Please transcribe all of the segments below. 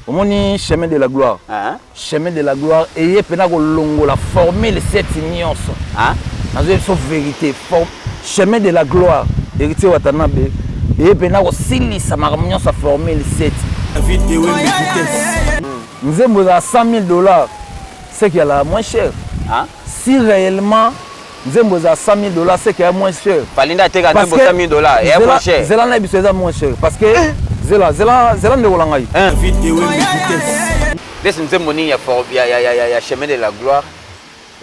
Omoni Chemin de la gloire? Ah. Chemin de la gloire eye mpena kolongola formule 7 nyonso. Ah. Nazoyebi biso vérité. Chemin de la gloire, Héritier Watanabe eye mpena kosilisa makambo nyonso ya formule 7. Nzembo ezala 100 000 $, c'est qu'il y a la moins cher. Ah. Si réellement nzembo ezala 100 000 $, c'est qu'il y a moins cher. Fally nde ateka nzembo 100 000 $, eya moins cher? Zela na biso, eza moins cher parce que zela, zela, zela, ndeko na ngai. Ndesi nzembo nini ya Chemin de la gloire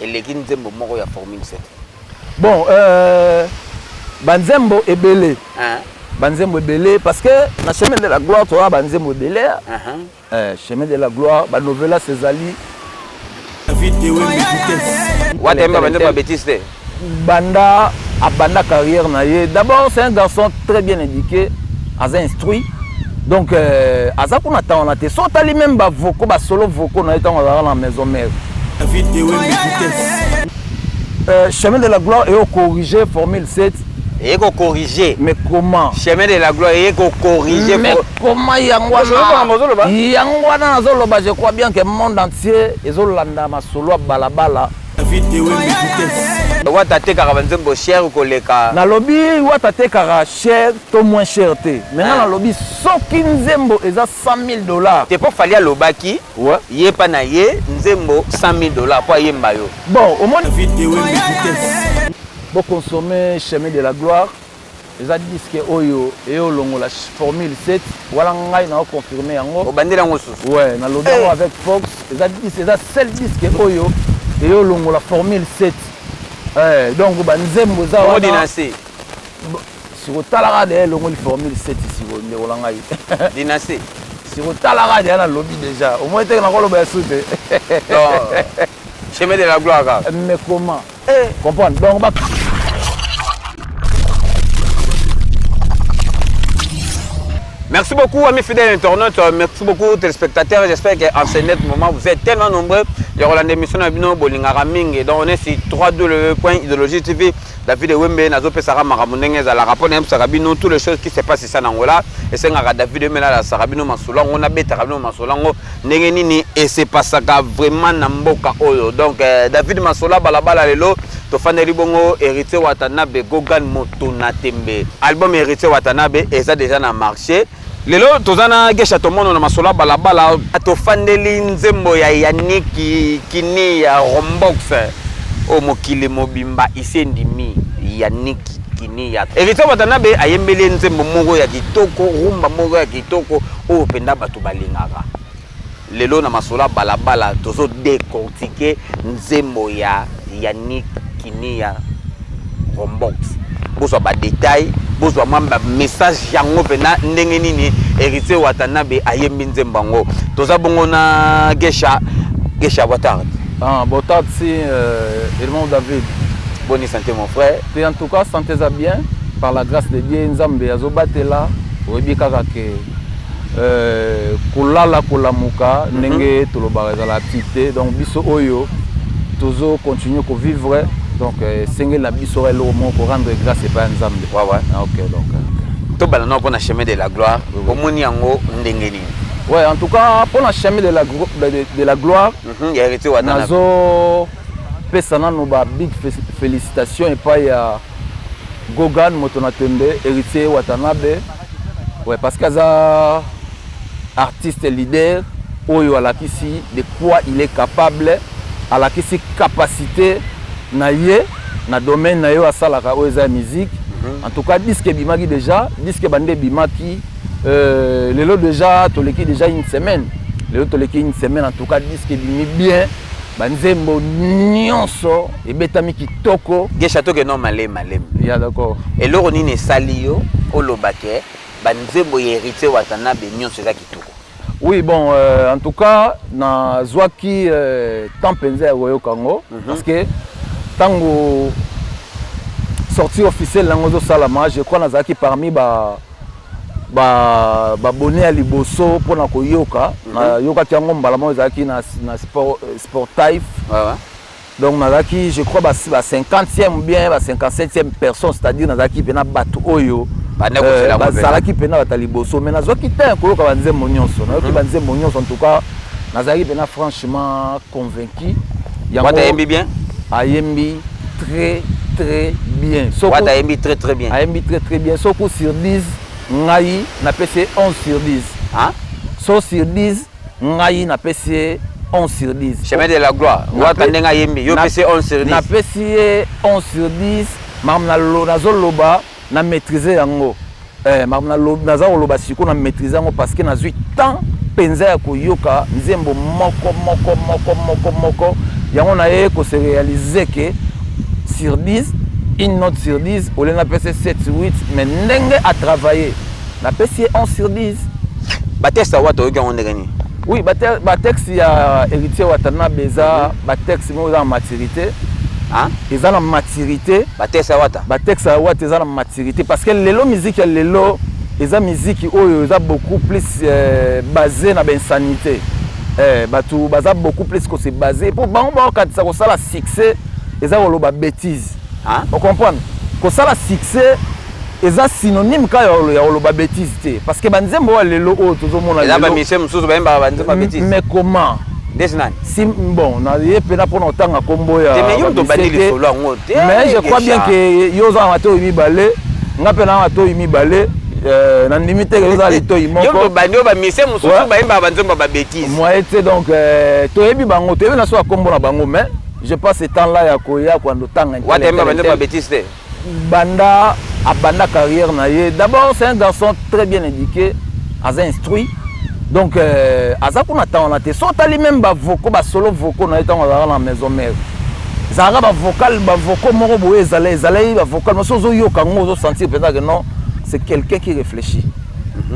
eleki nzembo moko ya formule 7? Bon, banzembo ebele, banzembo ebele, parce que na Chemin de la gloire toza banzembo ebele. Chemin de la gloire, banovelas ezali. Watayemba banzembo ya bétise te. Banda abanda carrière na ye, d'abord c'est un garçon très bien éduqué, aza instruit, donc aza kuna ntango wana te. So otali même bavocaux, basolo vocaux na ye ntango azalaka na maison mère. Chemin de la gloire eyo corriger formule 7. Eye kocorriger. Mais comment? Chemin de la gloire eye kocorriger. Mais comment? Yango wana, yango wana nazoloba. Je crois bien que monde entier ezolanda masolo ya balabala. Wata atekaka banzembo cher koleka. Nalobi Wata atekaka cher to moins cher te, mais nga nalobi soki nzembo eza 100 000 $. Te, mpo Fally alobaki ye mpa na ye nzembo 100 000 $ mpo ayemba yo. Bon, omoni, boconsommer Chemin de la gloire, eza disque oyo eyolongola formule 7 wana. Ngai na oconfirme yango. Obandeli yango susu. Ouais, nalobi yango avec Fox. Eza disque, eza seul disque oyo eyolongola formule 7. Donc banzembo eza wana dynastie. Sikotalaka deya elongoli formule 7. Siko ndeko na ngai. Dynastie. Sikotalaka deya, nalobi déjà, au moins teke nakoloba ya su te. Chemin de la gloire kaka. Mais comment comprendre? Donc ba Merci beaucoup, amis fidèles internautes. Merci beaucoup, téléspectateurs. J'espère qu'en ce net moment, vous êtes tellement nombreux. Il y aura l'émission na bolingaka mingi. Donc, on est sur 3W.idéologie TV. David Wembe, nazo pesaka makambo ndenge ezalaka mpo nayebisaka bino toutes les choses qui se passent ici en Angola. Esengaka David Wembe nalasaka bino masolo yango, nabetaka bino masolo yango ndenge nini esepasaka vraiment na mboka oyo. Donc David Masola balabala, lelo tofandeli bongo Héritier Watanabe, Gogan Moto na Tembe. Album Héritier Watanabe eza déjà na marché. Lelo toza na Gesha Tomono na masolo ya balabala. Tofandeli nzembo ya Yannick Kini ya Rombox oyo mokili mobimba isi endimi. Yannick Kini ya Héritier Watanabe ayembeli nzembo moko ya kitoko, rumba moko ya kitoko oyo mpenza bato balingaka. Lelo na masolo ya balabala, tozodécortiquer nzembo ya Yannick Kini ya Rombox. Bozwa badétail, bozwa mwa bamessage yango mpena ndenge nini Héritier Watanabe ayembi nzembo yango. Toza bongo na Gesha. Gesha, boa tarde. Ah, boa tarde, si, Edmond David. Bonne santé, mon frère? Et en tout cas, santé eza bien, par la grâce de Dieu. Nzambe azobatela. Oyebi kaka ke kolala kolamuka, ndenge tolobaka, ezala ti te. Donc biso oyo tozo continuer kovivre, donc esengeli na biso eloko moko, korendre grâce epai ya Nzambe. Ouais. Ah, ok, donc Tobala nao mpona Chemin de la gloire. Omoni yango ndenge nini? Ouais, en tout cas mpona Chemin de la gloire ya Héritier Watanabe, nazo pesa nano ba big félicitation epai ya Gogan Moto na Tembe, Héritier Watanabe. Ouais, parce que aza artiste leader oyo alakisi de quoi il est capable, alakisi capacité na ye na domaine na ye oyo asalaka, oyo eza ya musique. En tout cas, disque ebimaki déjà, disque bande ebimaki lelo déjà, toleki déjà une semaine. Lelo toleki une semaine. En tout cas, disque ebimi bien, banzembo nyonso ebetami kitoko. Gesha, tokende malemi malemi. Ya, d'accord. Eloko nini esali yo oloba ke banzembo ya Héritier Watanabe nyonso eza kitoko? Oui, bon, en tout cas nazwaki temps mpenza ya koyoka yango, parce que ntango sortie officielle yango ezosalama, je crois nazalaki parmi ba babone ya liboso mpona koyoka. Nayokaki yango mbala moko, ezalaki na sport type. Donc nazalaki, je crois, ba 50e ou bien ba 57e personne, c'est-à-dire nazalaki mpena bato oyo Bazalaki mpena bato ya liboso, mais nazwaki te koyoka banzembo nyonso. Nayoki banzembo nyonso, en tout cas nazalaki mpena franchement convaincu. Wata ayembi bien. Ayembi très très bien. Wata ayembi très très bien. Ayembi très très bien. Soko sur 10, ngai napesi ye 11 sur 10. Hein? So sur 10, ngai napesi ye 11 sur 10. Chemin de la gloire, Wata ndenge ayembi, yo pesi 11 sur 10? Napesi ye 11 sur 10. Makambo nazoloba, na maîtrise yango. Makambo naza koloba sikoyo, na maîtrise yango, parce que nazwi temps mpenza ya koyoka nzembo moko moko moko moko moko. Yango na ye kose réaliser que sur 10, une note sur 10, olie napesi 7, 8, mais ndenge atravaille, napesi ye 11 sur 10. Batexte ya Wata, oyoki yango ndenge nini? Oui, batexte ya Héritier Watanabe eza batexte moko eza na maturité, eza na maturité. Batexte ya Wata? Batexte ya Wata eza na maturité, parce que lelo musique ya lelo eza musique oyo eza beaucoup plus basé na bainsanité. Bato baza beaucoup plus kose base mpo bango bakokatisa kosala succès, eza koloba bêtise. Ocomprendre, kosala succès eza synonyme kaka ya koloba bêtise te, parce que banzembo oyo lelo oyo tozomona. Eza bamusicien mosusu bayembaka banzembo ya bêtise. Mais comment? Ndesi nani? Si bon, naye mpena mpona kotanga nkombo ya Mais yo tobandi lisolo yango te. Mais je crois bien que yo oza na matoi mibale, nga mpe na matoi mibale, nandimi te ke oza litoi moko. Yo tobandi oyo bamusicien mosusu bayembaka banzembo ya babêtise. Moye te. Donc toyebi bango, toyebi na so ya nkombo na bango, mais je passe ce temps là ya koya kwando tanga. Wata yemba banzembo ya bêtise te. Banda abanda carrière na ye, d'abord c'est un garçon très bien éduqué, aza instruit, donc aza kuna ntango wana te. So otali même bavocaux, basolo vocaux na ye ntango azalaka na Maison Mère, ezalaka bavocal, bavocaux moko boye ezala, ezalaki bavocal moso ozoyoka yango, ozosentir mpenza que non, c'est quelqu'un qui réfléchit.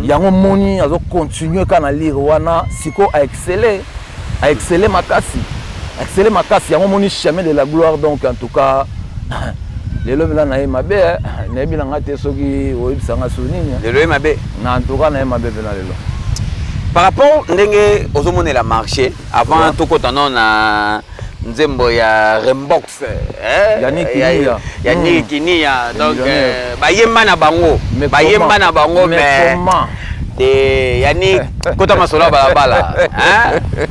Yango moni azocontinue kaka na lire wana. Sikoyo aexcelle, aexcelle makasi, aexcelle makasi. Yango moni Chemin de la gloire. Donc en tout cas lelo mpenza na ye mabe, nayebi na nga te soki oyebisanga so nini. Lelo ye mabe. Na en tout cas na ye mabe mpena lelo. Par rapport ndenge ozomonela marché, avant tokota no na nzembo ya Rembox, Yannick Kinia. Yannick Kinia, donc bayemba na bango, bayemba na bango, mais te Yannick, kota masolo ya balabala,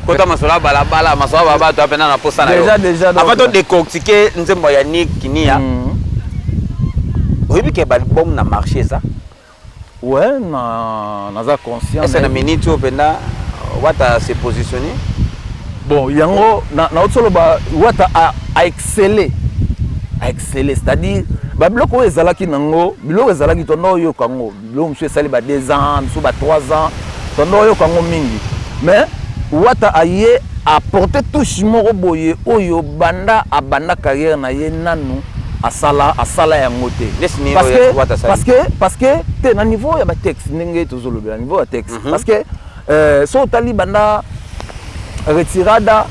kota masolo ya balabala, masolo ya balabala toya mpena na posa na yo. Avant todécortiquer nzembo ya Yannick Kinia, oyebi ke baalbum na marché eza? Ouais, na naza conscient. Est na minute oyo mpenza Wata se positionné? Bon, yango nauti oloba, Wata a excellé, a excellé, c'est-à-dire babiloko oyo ezalaki nango, biloko ezalaki tondo oyoka yango, biloko mosusu esali ba 2 ans, mosusu ba 3 ans, tondo oyoka yango mingi, mais Wata aye apporte touche moko boye oyo banda abanda carrière na ye nanu asala, asala yango te. Parce que te na niveau ya batexte, ndenge tozolobela niveau ya texte, parce que so otali banda Retirada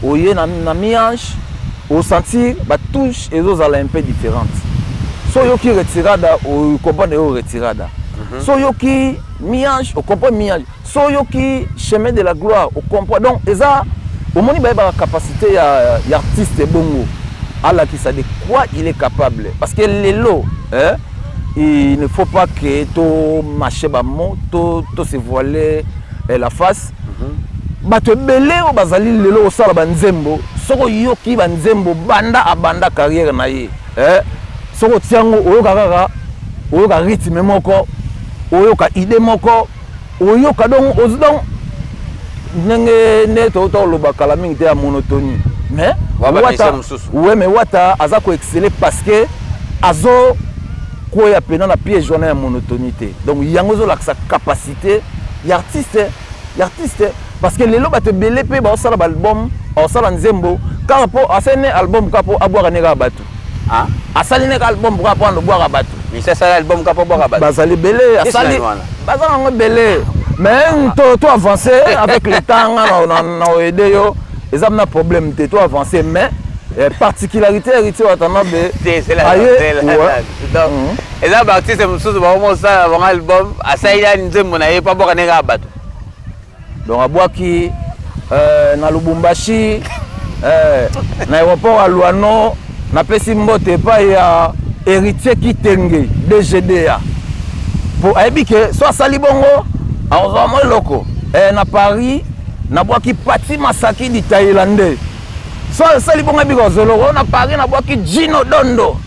oye na Mi-Ange, osentir batouche ezozala un peu différente. So oyoki Retirada, ocomprendre oyo Retirada. So oyoki Mi-Ange, ocomprendre Mi-Ange. So oyoki Chemin de la gloire, ocomprendre. Donc eza omoni bayebaka capacité ya artiste bongo alakisa de quoi il est capable, parce que lelo, hein, il ne faut pas que to mâcher bamots, to se voiler la face. Bato ebele oyo bazali lelo kosala banzembo, soki oyoki banzembo banda abanda carrière na ye, soki otia yango, oyoka kaka, oyoka rythme moko, oyoka idée moko, oyoka donc ndenge nde touta koloba kala mingi te ya monotonie. Mais Wata, ouais, mais Wata aza koexceller parce que azo koya pena na piège wana ya monotonie te. Donc yango ezolakisa capacité ya artiste, ya artiste, parce que lelo bato ebele mpe baosala baalbum, baosala nzembo kaka mpo asali ne album, kaka mpo abwaka ne kaka bato. Asali ne kaka album kaka mpo andobwaka bato. Asali album kaka mpo abwaka bato. Bazali ebele, asali, baza nango ebele, mais to avancer avec le temps. Nga na oede yo, eza na problème te, to avancer. Mais particularité Héritier Watanabe aye. Eza baartiste mosusu bakomosala bango album, asali ya nzembo na ye mpo abwaka ndenge kaka bato. Donc abwaki na Lubumbashi, na aéroport ya Luano. Napesi mbote epai ya Héritier Kitenge, DGDA. Po ayebi ke so asali bongo akozwa mwa eloko. Na Paris nabwaki Pati Masaki di Thaïlandais. So asali bongo ayebi kozwa eloko. Na Paris nabwaki Gino Dondo,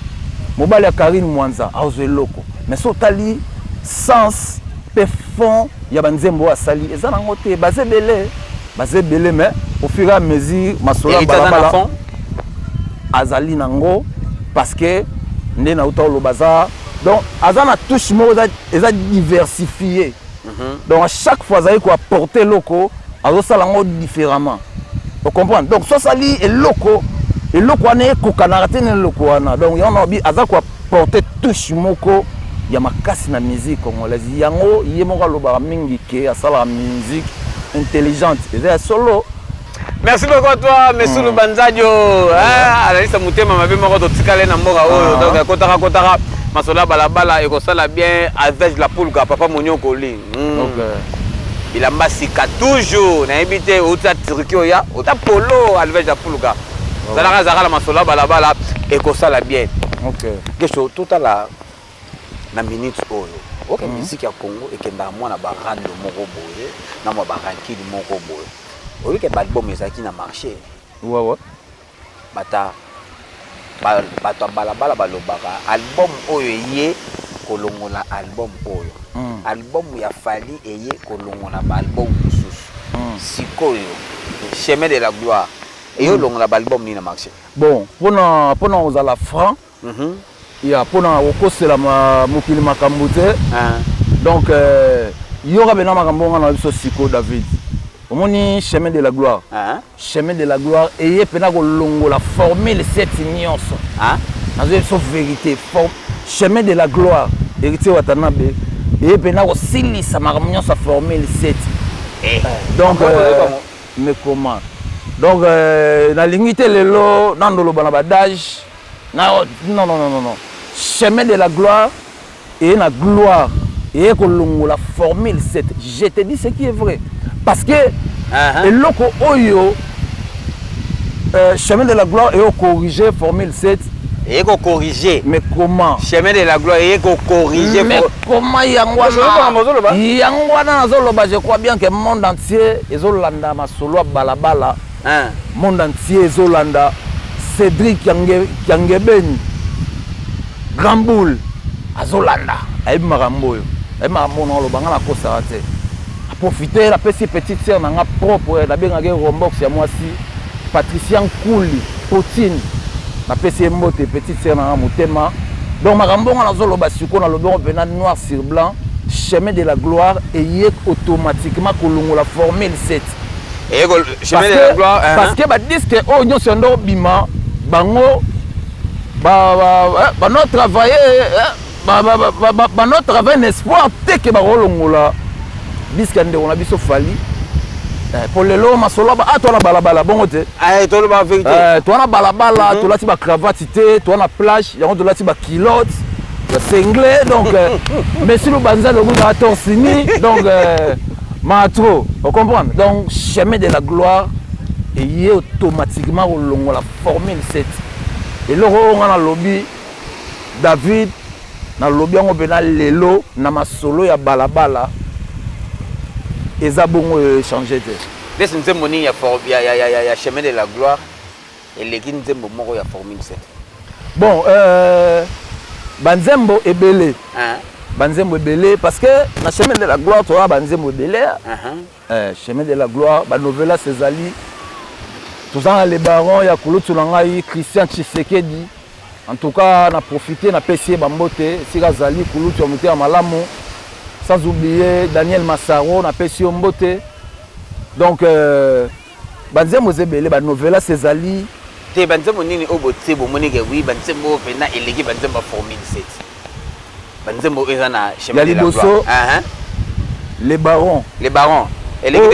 mobali ya Karine Mwanza, akozwa eloko. Mais so otali sens mpe fond ya banzembo oyo asali, eza nango te. Baza ebele, baza ebele, mais au fur et à mesure masolo ya balabala azali nango, parce que nde nauta oloba, aza donc aza na touche moko eza diversifié. Donc à chaque fois azali koapporter eloko, azosala yango différemment, ocomprendre? Donc so asali eloko, eloko wana ekokanaka te na eloko wana. Donc yango nabi aza koapporter touche moko ya makasi na musique congolaise. Yango ye moko alobaka mingi ke asalaka musique intelligente, eza ya solo. Merci beaucoup à toi, Mesulu Banzadio, hein, analyste mutema mabe moko totikale na mboka oyo. Donc kotaka kotaka masolo ya balabala ekosala bien avec la pulga papa Monyokoli. Bilamba sika toujours, nayebi te outa Turquie oya ota polo alvege la pulga. Zalaka zalaka na masolo ya balabala ekosala bien. Kesho totala na minute oyo oke musique ya Congo ekendaka mwa na barando moko boye na mwa barankine moko boye. Oyoki baalbum ezalaki na marché. Ouais. Bata bato ya balabala balobaka album oyo eye kolongola album oyo, album ya Fally eye kolongola baalbum mosusu. Sikoyo Chemin de la gloire eye olongola baalbum nini na marché? Bon, mpona kozala franc, ya mpona kokosela mokili makambo te, donc yoka bena makambo nga na biso siko. David, omoni Chemin de la gloire? Chemin de la gloire eye mpena kolongola formule 7 nyonso. Nazoyebi biso vérité, Chemin de la gloire, Héritier Watanabe eye mpena kosilisa makambo nyonso ya formule 7. Donc mais comment? Donc nalingi te lelo nandoloba na badage. Non, non, non, non, non. Chemin de la gloire eye na gloire, eye kolongola formule 7. Je te dis ce qui est vrai, parce que eloko oyo Chemin de la gloire eye kocorriger formule 7. Eye kocorriger. Mais comment? Chemin de la gloire eye kocorriger. Mais comment? Yango wana, yango wana nazoloba. Je crois bien que monde entier ezolanda masolo ya balabala, monde entier ezolanda. Cédric Yangebeni, grand boule, azolanda, ayebi makambo oyo, ayebi makambo oyo naoloba. Nga nakosaka te. Aprofite, napesi petite sœur na nga propre, nabengaki Rombox ya mwasi, Patricia Nkuli Potine, napesi ye mbote, petite sœur na nga motema. Donc makambo nga nazoloba sikoyo, nalobi yango mpena noir sur blanc: Chemin de la gloire eye automatiquement kolongola formule 7. Parce que badisque oyo nyonso ya ndo obima, bango bano travaille, bano travaille na espoir te ke bakolongola disque ya ndeko na biso Fally. Po lelo masolo toa na balabala bongo te. Toa na balabala, tolati bacravate te, toa na plage yango, tolati baculotte, basinglet. Donc messi Lubanza lokuzaka torse nu, donc matro ocomprendre. Donc Chemin de la gloire eye automatiquement kolongola formule 7. Eloko oyo nga nalobi, David, nalobi yango mpena lelo na masolo ya balabala, eza bongo oyo échange te. Ndesi nzembo nini ya Chemin de la gloire eleki nzembo moko ya formule 7? Bon, banzembo ebele, banzembo ebele, parce que na Chemin de la gloire toza banzembo ebele. Chemin de la gloire, banovelas ezali. Toza na Le Baron ya kulutu na ngai Christian Tshisekedi. En tout cas na profite, napesi ye bambote esika azali, kulutu ya motema malamu. Sans oublier Daniel Masaro, napesi yo mbote. Donc banzembo eza ebele, banovelas ezali. Te, banzembo nini oyo botie bomoni ke oui, banzembo oyo mpena eleki banzembo ya formule 7, banzembo oyo eza na Chemin de la gloire? Le Baron. Le Baron. Oyo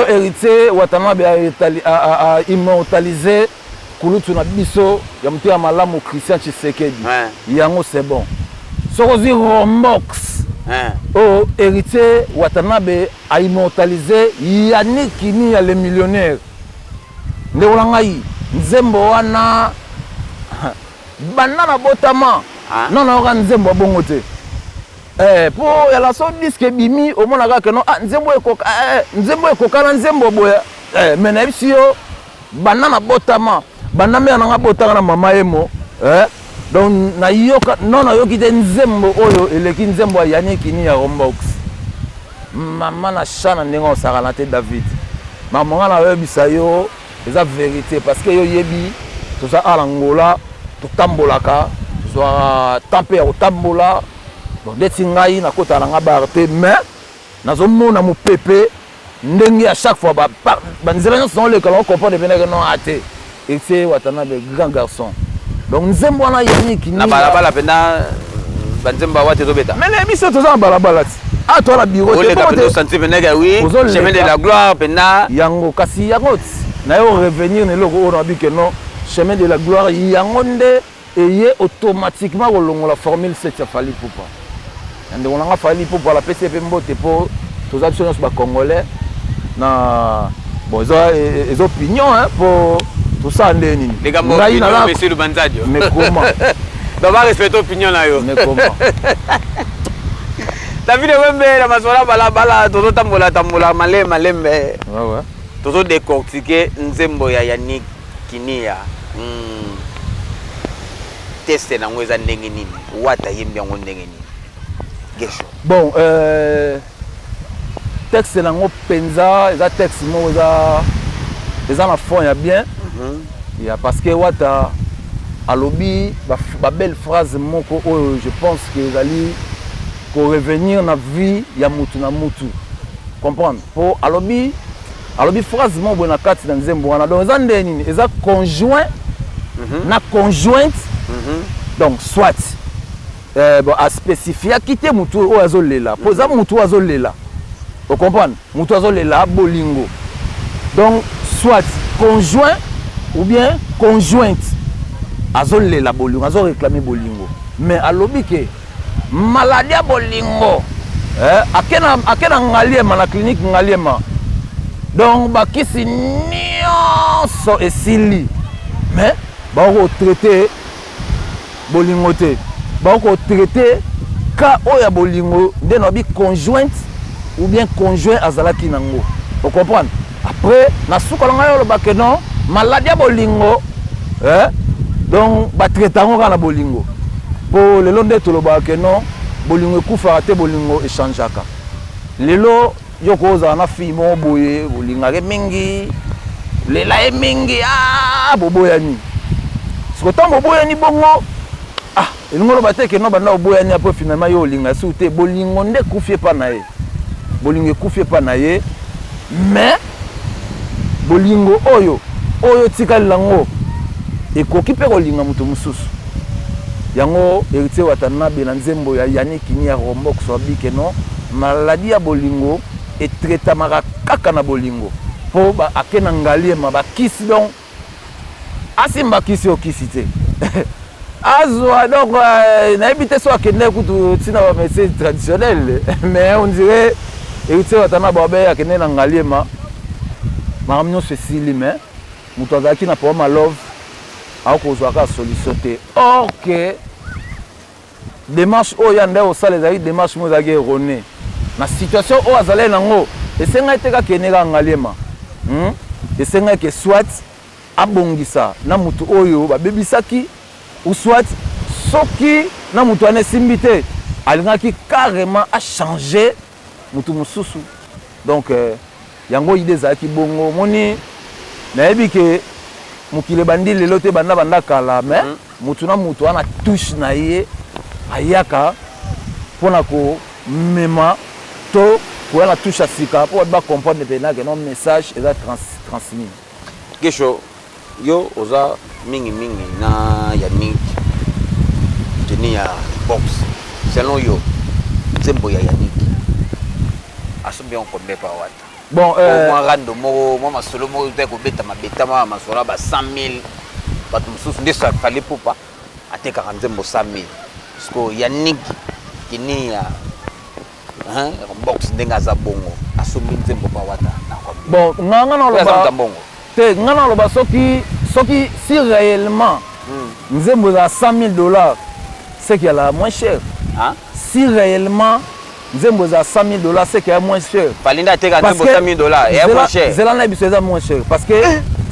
Héritier Watanabe a immortalisé kulutu na biso ya motema malamu Christian Tshisekedi, yango c'est bon. Soki ozwi Rombox oyo Héritier Watanabe a immortalisé Yannick Ni ya le millionnaire, ndeko na ngai, nzembo wana, banda na botama non nayoka nzembo ya bongo te. Po yala so disque ebimi, omona kaka no, ah, nzembo ekoka, nzembo ekoka na nzembo boye. Mais nayebisi yo, banda na botama, banda mère nanga botaka na mama yemo, donc nayoka non, nayoki te nzembo oyo eleki nzembo ya Yannick ya Rombox, mama na cha na ndenge osakana te. David, makambo nga nayebisa yo eza vérité, parce que yo yebi, toza ala Ngola, totambolaka, tozwaka temps mpe ya kotambola. Bon, ndeti ngai nakotala nanga bar te, mais nazomona mopepe ndenge à chaque fois banzela nyonso naoleka, nao comprendre peneke non, ate Héritier Watanabe, grand garçon. Donc nzembo wana Yannick Na balabala mpenza, banzembo awa te ezobeta. Mais na biso toza na balabala ti a toza na bureau te. Oleka mpenza, osanti mpenza oui, chemin de la gloire mpenza. Yango kasi, yango ti nayo revenir na eloko oyo nabi ke non, chemin de la gloire yango nde eye automatiquement kolongola formule 7 ya Fally Ipupa, ya ndeko nanga Fally Ipupa. Napesi ye mpe mbote, mpo toza biso nyonso bacongolais na bon, eza opinion mpo tosala nde nini. Ngai monsieur Lubanzadio. Mais comment? Donc va respecter opinion na yo. Mais comment? David Wembe na masolo balabala, tozotambola tambola malembe malembe. Ouais. Tozodécortiquer nzembo ya Yannick Kinia. Texte nango eza ndenge nini? Wata yembi yango ndenge nini, Gesho? Bon, texte nango mpenza eza texte moko eza na fond ya bien ya, parce que Wata alobi babelle phrase moko oyo je pense que ezali korevenir na vie ya mutu na mutu comprendre, mpo alobi phrase moko boye na kati na nzembo wana. Donc eza nde nini? Eza conjoint na conjointe. Donc soit bon, aspécifiaki te mutu oyo azolela, mpo eza mutu oyo azolela, ocomprendre, mutu azolela bolingo. Donc soit conjoint ou bien conjointe azolela bolingo, azoréclame bolingo, mais alobi ke maladie ya bolingo, ake na Ngaliema, na clinique Ngaliema, donc bakisi nyonso esili, mais bakotraite bolingo te, bakotraite ka oyo ya bolingo nde nabi conjointe ou bien conjoint azalaki nango, ocomprendre. Après na suka na ngai olobake non, maladie ya bolingo, donc batraite yango kaka na bolingo, mpo lelo nde tolobaka ke non, bolingo ekufaka te, bolingo echangeaka. Lelo yo kozala na fille moko boye, olingaka mingi, lela ye mingi, ah, boboyani. Siko ntango boboyani bongo, ah, elingi oloba te ke no, banda oboyani, après finalement yo olinga su te. Bolingo nde ekufi epa na ye, bolingo ekufi epa na ye, mais bolingo oyo etikali nango ekoki mpe kolinga moto mosusu. Yango Héritier Watanabe na nzembo ya Yannick ya Rombox abike non, maladie ya bolingo etraitamaka kaka na bolingo, mpo ake na Ngaliema, bakisi, donc asimba kisi oyo kisi te azwa. Donc nayebi te so akende kutu ntina bamédecin traditionnel, mais on dirait Héritier Watanabe abe akende na Ngaliema, makambo nyonso esili, mais moto azalaki na problème ya love akozwa kaka solution te. Or que démarche oyo ya nde kosala ezalaki démarche moko ezalaki erronée na situation oyo azalaki nango. Esengaki te kakende kaka Ngaliema, Esengaki ke soit abongisa na motu oyo babebisaki, ou soit soki na motu wana esimbi te, alingaki carrément achanger motu mosusu. Donc yango idée ezalaki bongo. Omoni, nayebi ke mokili ebandi lelo te, banda kala, mais motu na motu wana touche na ye ayaka mpona komema to koya na touche ya sika mpo bato bacomprendre mpenza ke non, message eza transmis. Gesho, yo oza mingimingi na Yannick teni ya box. Selon yo, nzembo ya Yannick asombi yango combien pa Wata? Bon, mwa rando moko, mwa masolo moko te kobetama betama, masolo ya ba 100 000. Bato mosusu nde Fally Ipupa atekaka nzembo 100 000, parce que Yannick kini ya box, ndenge aza bongo, asombi nzembo pa Wata na Bon, nga naloba mbongo. Te, nga naloba soki si réellement nzembo ezala 100 000 dollars, c'est qu'il y a la moins cher. Hein? Si réellement nzembo eza 100 000 $, c'est que ya moins cher. Fally nde ateka nzembo 100 000 $, eya moins cher. Zela na biso, eza moins cher parce que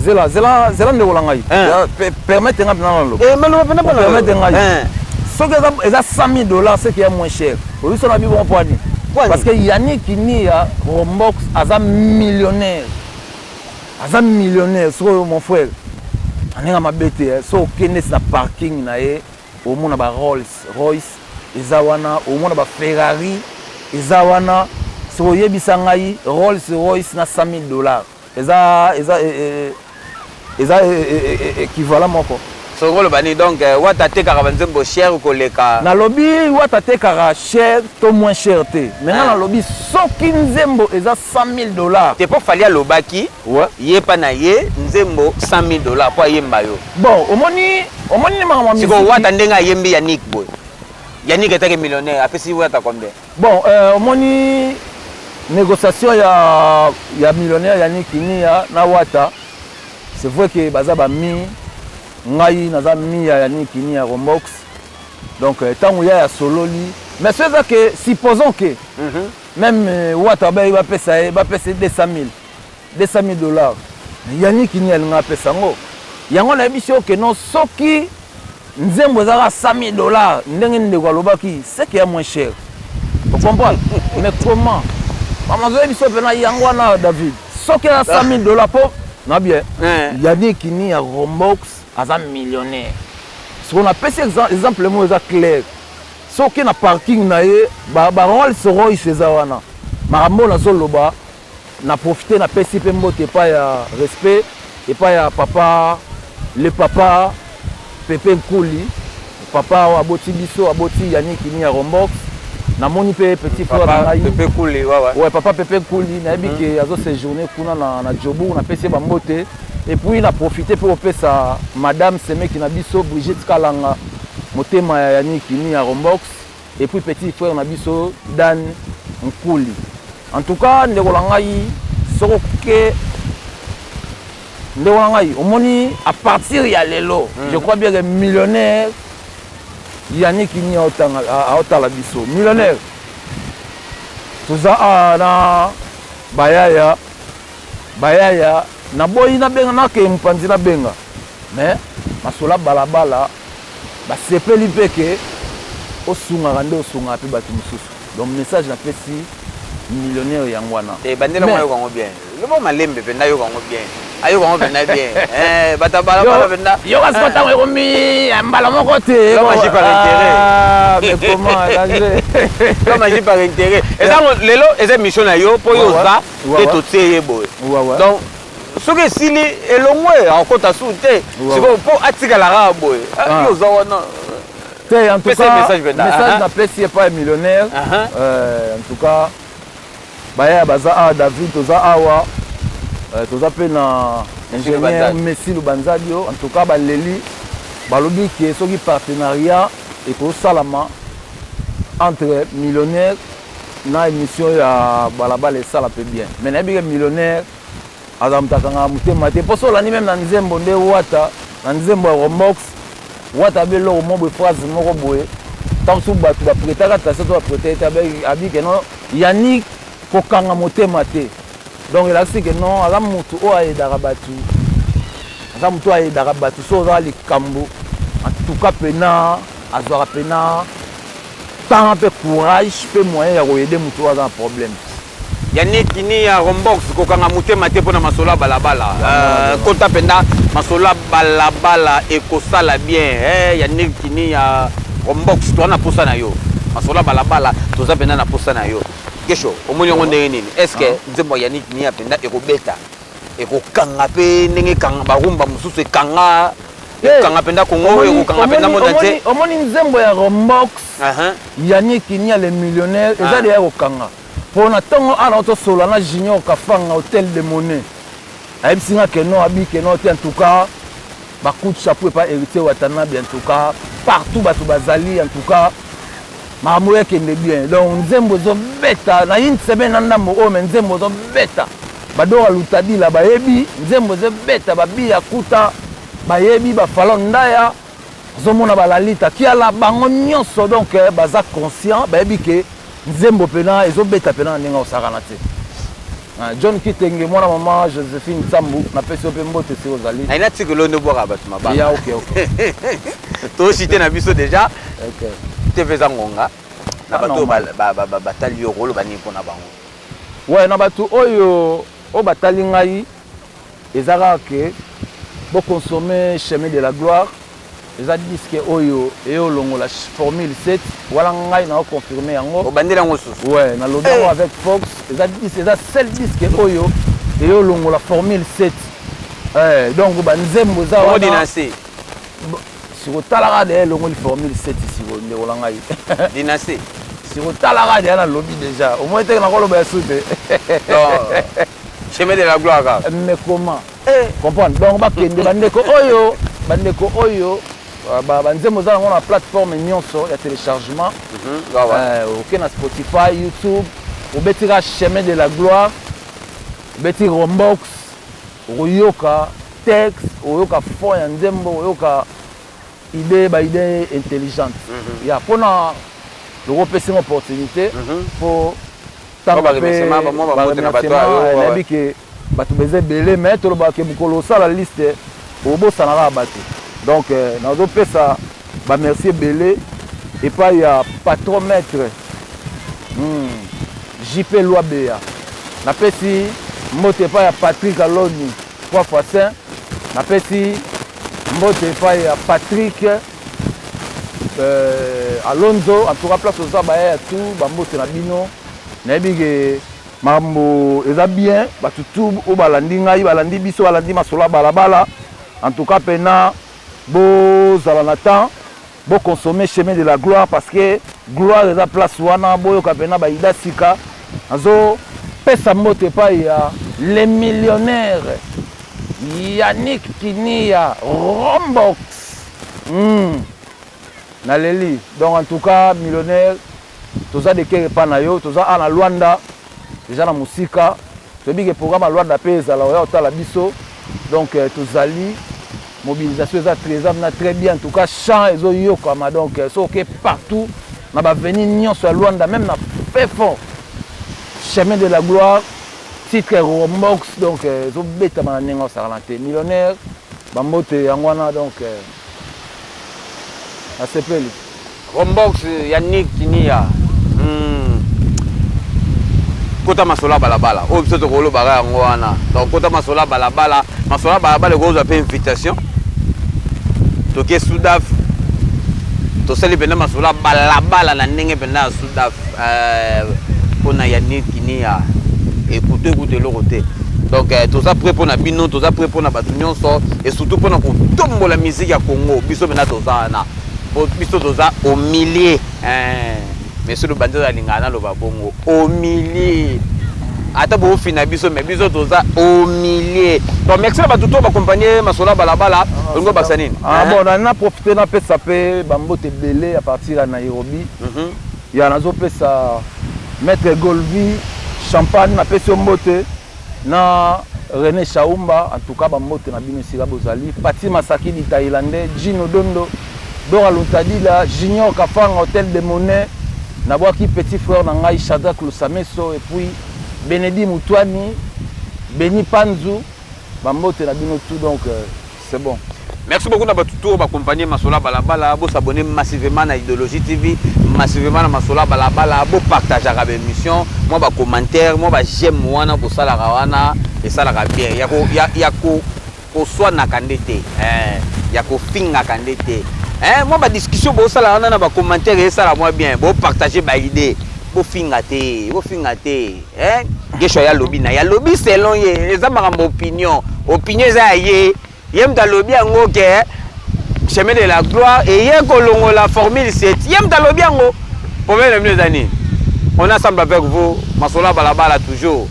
zela, zela, zela, ndeko na ngai, permettre nga mpena naloba. Maloba mpena mpona. Permettre ngai, soki eza 100 000 $, c'est que ya moins cher. Oyebi so na bi bongo mpo nini? Parce que Yannick Nia Rombox aza millionnaire, aza millionnaire. Soki, mon frère, andenge mabe te, so okende na parking na ye, omona ba Rolls Royce eza wana, omona ba Ferrari eza wana. Soki oyebisa ngai, Rolls Royce na 100 000 $, eza équivalent moko. Soki oloba nini? Donc Wata atekaka banzembo cher koleka? Nalobi Wata atekaka cher to moins cher te, mais nga nalobi soki nzembo eza 100 000 $. Te, mpo Fally alobaki ye mpa na ye nzembo 100 000 $ mpo ayemba yo. Bon, omoni makambo. Sikoyo Wata, ndenge ayembi Yannick boye, Yannick etaki millionnaire, apesi Wata combien? Bon, omoni négociation ya millionnaire Yannick Nia na Wata, c'est vrai que baza bami, ngai naza mi ya Yannick Nia Rombox. Donc ntango ya sololi, mais so eza que supposons que même Wata bayi bapesa ye, bapesa ye 200 000, 200 000 $, Yannick Nia alinga apesa yango. Yango nayebi si oke non, soki nzembo ezaka 100 000 $, ndenge ndeko alobaki, c'est que ya moins cher, ocomprendre? Mais comment, mama, azoyebi biso mpena yango wana, David, soki eza 100 000 $, mpo na bien, Yannick Nia Rombox aza millionnaire. Sikoyo napesi exemple moko eza clair: soki na parking na ye ba Rolls Royce eza wana, makambo oyo nazoloba, na profite, napesi mpe mbote epai ya respect, epai ya papa, le papa Pepe Nkuli, papa oyo aboti biso, aboti Yannick Nia Rombox. Namoni mpe petit frère na ngai. Pepe Kuli, ouais. Ouais, papa Pepe Nkuli, nayebi ke azo séjourner kuna na Jobourg, napesi ye bambote. Et puis na profite mpe kopesa madame semeki na biso, Brigitte Kalanga, motema ya Yannick Nia Rombox, et puis petit frère na biso Dan Nkuli. En tout cas, ndeko na ngai, soko ke ndeko na ngai, omoni, à partir ya lelo, je crois bien que millionnaire Yannick Nia aotala biso. Millionnaire, toza awa na bayaya, bayaya, naboyi nabenga, nakee mopanzi, nabenga, mais masolo balabala, basepeli mpe ke osungaka nde osungaka mpe bato mosusu. Donc message napesi millionnaire yango wana. Te, bandela mo, ayoka yango bien, lobo malembe mpenza, ayoka yango bien, ayoka yango mpenza bien. Bato balabala mpenza. Yoka siko, ntango ekomi mbala moko te. L'homme agit par intérêt. Ah, mais comment danger? L'homme agit par intérêt. Eza lelo, eza émission na yo mpo yo oza te, totie ye boye. Donc soki esili, elongwe, akokota su te. Sikoyo mpo atikala kaka boye, yo oza wana. Te, en tout cas message napesi epai ya millionnaire, en tout cas baya baza awa, David, toza awa, toza mpe na ingénieur Messi Lubanzadio. En tout cas baleli, balobi ke soki partenariat ekosalama entre millionnaire na émission ya balabala, esala mpe bien. Mais nayebi ke millionnaire aza moto akangaka motema te, mpo so olandi même na nzembo nde Wata, na nzembo ya Rombox, Wata abe eloko moko boye, phrase moko boye, ntango mosusu bato bapretaka attention to baprêter te, abi ke non, Yannick kokanga motema te. Donc elakisi ke non, aza motu oyo ayedaka bato, aza motu oyo ayedaka bato. So oza likambo, en tout cas pena azwaka pena temps mpe courage mpe moyen ya koaider motu oyo aza na problème. Yannick Nia Rombox, kokanga motema te mpona masolo ya balabala. Kota mpenza masolo ya balabala, ekosala bien. Yannick Nia Rombox, toza na posa na yo. Masolo ya balabala, toza mpenza na posa na yo. Kesho omoni yango ndenge nini? Est ce que nzembo ya Yannick Nia mpenza ekobeta, ekokanga mpe ndenge ekanga barumba mosusu, ekanga, ekokanga mpenza Kongo, ekokanga mpenza monde entier? Omoni nzembo ya Rombox, Yannick Nia le millionnaire, eza deya kokanga, mpo na ntongo awa tosola na Junior Kafanga, Hotel de Monnaie, ayebisi nga ke non, abi ke non te, en tout cas bacoup de chapeau epa Héritier Watanabe. En tout cas partout bato bazali, en tout cas makambo oyo ekende bien. Donc nzembo ezobeta na une semaine na ndambo oyo, mais nzembo ezobeta, badora lutadila bayebi nzembo ezobeta, babiya kuta bayebi, bafalon ndaya. Ozomona balalita kiala bango nyonso, donc baza conscient, bayebi ke nzembo mpena ezobeta mpena na ndenge osakana te. Ah, John Kitenge, mwana mama Josephine Nsambu, napesi yo mpe mbote si ozali. Naina tikelo nde obwaka bato mabanga. Ya, ok. Toshite na biso déjà. Ok. TV eza ngonga na Ah, bato oyo normal. batali yo, koloba nini mpona bango? Ouais, na bato oyo batali ngai, eza kaka ke boconsommer Chemin de la Gloire. Eza disque oyo eyolongola formule 7 wana, ngai naoconfirme yango. Obandeli yango susu? Ouais, nalobi yango avec Fox. Eza disque, eza seul disque oyo eyolongola formule 7. Donc banzembo eza Bongo wana. Dynastie. Sikotalaka deya elongoli formule 7, siko ndeko na ngai. Dynastie. Sikotalaka deya, nalobi déjà, au moins teke nakoloba ya su te. Donc Chemin de la Gloire kaka. Mais comment comprendre? Donc bakende, bandeko oyo banzembo eza yango na plateforme nyonso ya téléchargement. Oke na Spotify, YouTube, obeti kaka Chemin de la Gloire, obeti Rombox, okoyoka texte, oyoka fond ya nzembo, oyoka idée, baidée intelligente ya mpona loko opesinga opportunité mpo. Mwa baremerciement, mwa bambote na bato ayo, ouais. Nayebi ke bato baza ebele, mais tolobaka ke mokolo osala liste, obosana kaka bato. Donc nazopesa bamerci ebele epai ya patron maître JP Lwabeya. Napesi mbote epai ya Patrick Aloni, trois fois saint. Napesi mbote epai ya Patrick Alonzo. En tout cas, place oza, baya ya tout, bambote na bino. Nayebi ke makambo eza bien. Bato tu oyo balandi ngai, balandi biso, balandi masolo ya balabala, en tout cas mpena bozala na temps boconsommer Chemin de la Gloire, parce que gloire eza place wana. Boyoka mpena baida sika. Nazopesa mbote epai ya les millionnaires Yannick Kinia Rombox. Naleli. Donc en tout cas, millionnaire, toza dekere epa na yo. Toza a na Lwanda déjà, na mosika. Toyebi ke programme ya Lwanda mpe ezala oya kotala biso. Donc tozali, mobilisation eza très, eza na très bien. En tout cas, chant ezoyokama. Donc so oke partout na baavenue nyonso ya Lwanda, même na fait fond, Chemin de la Gloire, titre Rombox, donc ezobetama na ndenge osakana te. Millionnaire, bambote yango wana. Donc asepeli. Rombox, Yannick Kinia. Kota masolo ya balabala oyo biso tokolobaka yango wana. Donc kota masolo ya balabala, masolo ya balabala ekozwa mpe invitation. Toke Sudaf, tosali mpenza masolo ya balabala na ndenge mpenza ya Sudaf mpona Yannick Kinia. Ekutu ekutu eloko te. Donc toza prêt mpona bino, toza prêt mpona bato nyonso et surtout mpona kotombola musique ya Congo. Biso mpenza toza wana po biso toza au milieu. Monsieur Lobandi alingaka naloba bongo, au milieu. Ata bofina biso, mais biso toza au milieu. Donc merci na bato to baaccompagne masolo ya balabala. Olingo bakisa nini? Ah bon, na profite napesa mpe bambote ebele à partir ya Nairobi. Ya nazopesa maître Golvi Champagne, napesi yo mbote, na René Shaumba. En tout cas, bambote na bino esika bozali. Pati Masakidi Thaïlandais, Gino Dondo, Dora Luntadila, Junior Kafanga, Hôtel de Monnaie. Nabwaki petit frère na ngai Shadrack Lusameso et puis Benedi Mutwani, Beni Panzu, bambote na bino tout. Donc c'est bon. Merci beaucoup na bato to baaccompagner masolo ya balabala. Bosabonner massivement na Idéologie TV, massivement na masolo ya balabala. Bopartageaka baémission, mwa bacommentaire, mwa baj'aime wana bosalaka wana, esalaka bien. Ya koswanaka nde te, ya kofingaka nde te. Mwa badiscussion bosala wana na bacommentaire esala mwa bien. Bopartage baidée, bofinga te, bofinga te. Gesho ya lobi na ya lobi selon ye, eza makambo opinion. Opinion eza ya ye, ye moto alobi yango ke Chemin de la Gloire eye kolongola formule 7. Ye moto alobi yango. Problème na bino eza nini? On est ensemble avec vous, masolo ya balabala toujours.